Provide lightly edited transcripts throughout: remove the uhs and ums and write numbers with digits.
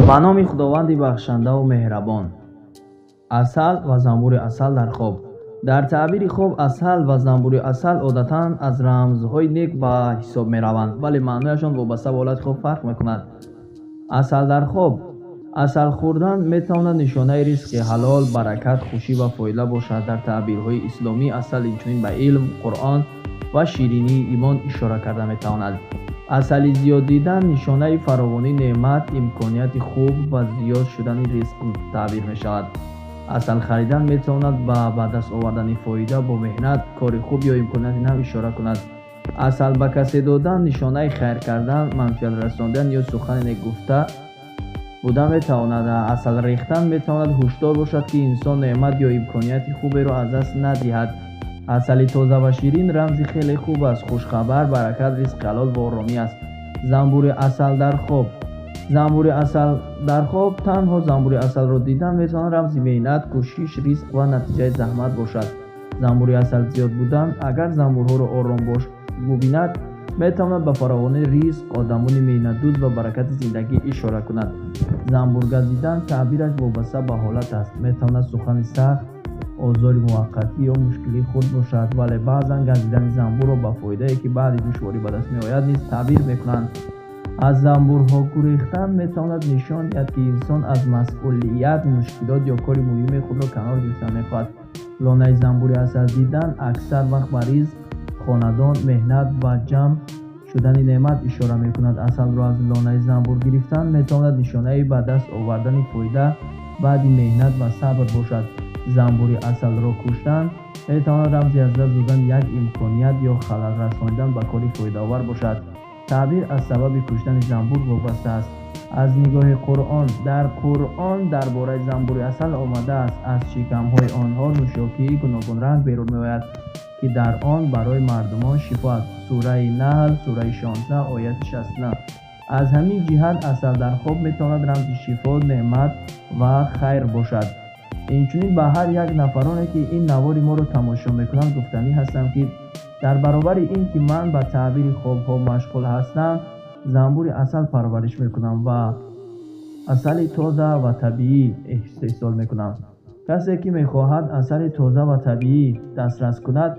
Ба номи Худованди бахшандаву меҳрабон. Асал ва занбури асал дар хоб. Дар таъбири хоб асал ва занбури асал одатан аз рамзҳои нек ба ҳисоб мераванд, вале маънояшон вобаста ба ҳолати хоб фарқ мекунад. Асал дар хоб. Асал хӯрдан метавонад нишонаи ризқи ҳалол, баракат, хушӣ ва фоида бошад. Дар таъбирҳои исломӣ асал инчунин ба илм, Қуръон ва ширинии имон ишора карда метавонад. Асали зиёд дидан нишонаи фаровонии неъмат, имконияти хуб ва зиёд шудани ризқ таъбир мешавад. Асал харидан метавонад ба ба даст овардани фоида бо меҳнат, кори хуб ё имконияти нав ишора кунад. Асал ба касе додан нишонаи хайр кардан, манфиат расондан ё сухани нек гуфта буда метавонад. Асал рехтан метавонад ҳушдор бошад, ки инсон неъмат ё имконияти хуберо аз даст надиҳад. Асали тоза ва ширин рамзи хеле хуб аст, хушхабар, баракат, ризқи ҳалол ва оромӣ аст. Занбури асал дар хоб. Занбури асал дар хоб. Танҳо занбури асалро дидан метавонад рамзи меҳнат, кӯшиш, ризқ ва натиҷаи заҳмат бошад. Занбури асал зиёд будан. Агар занбурҳоро ором бубинад, метавонад ба фаровонии ризқ, одамони меҳнатдӯст ва баракати зиндагӣ ишора кунад. Занбур газидан таъбираш вобаста ба ҳолат аст. Метавонад сухани сахт, озори муваққатӣ ё мушкилии хурд бошад, вале баъзан газидани занбурро ба фоидае, ки баъди душворӣ ба даст меояд, низ таъбир мекунанд. Аз занбурҳо гурехтан метавонад нишон диҳад, ки инсон аз масъулият, мушкилот ё кори муҳиме худро канор гирифта мехоҳад. Лонаи занбури асал дидан аксар вақт ба ризқ, хонадон, меҳнат ва ҷамъ шудани неъмат ишора мекунад. Асалро аз лонаи занбур гирифтан метавонад нишонаи ба даст овардани фоида баъди меҳнат ва сабр бошад. Занбури асалро куштан метавонад рамзи аз даст додани як имконият ё халал расонидан ба кори фоидаовар бошад. Таъбир аз сабаби куштани занбур вобаста аст. Аз нигоҳи Қуръон. Дар Қуръон дар бораи занбури асал омадааст: «Аз шикамҳои онҳо нӯшокии гуногунранг берун меояд, ки дар он барои мардумон шифо аст». Сураи Наҳл, сураи 16, ояти 69. Аз ҳамин ҷиҳат асал дар хоб метавонад рамзи шифо, неъмат ва хайр бошад. Инчунин ба ҳар як нафароне, ки ин навори моро тамошо мекунанд, гуфтанӣ ҳастам, ки дар баробари ин ки ман ба таъбири хобҳо машғул ҳастам, занбури асал парвариш мекунам ва асали тоза ва табиӣ истеҳсол мекунам. Касе ки мехоҳад асали тоза ва табиӣ дастрас кунад,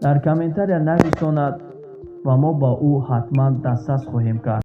дар комментария нависонад ва мо ба ӯ ҳатман дастрас хоҳем кард.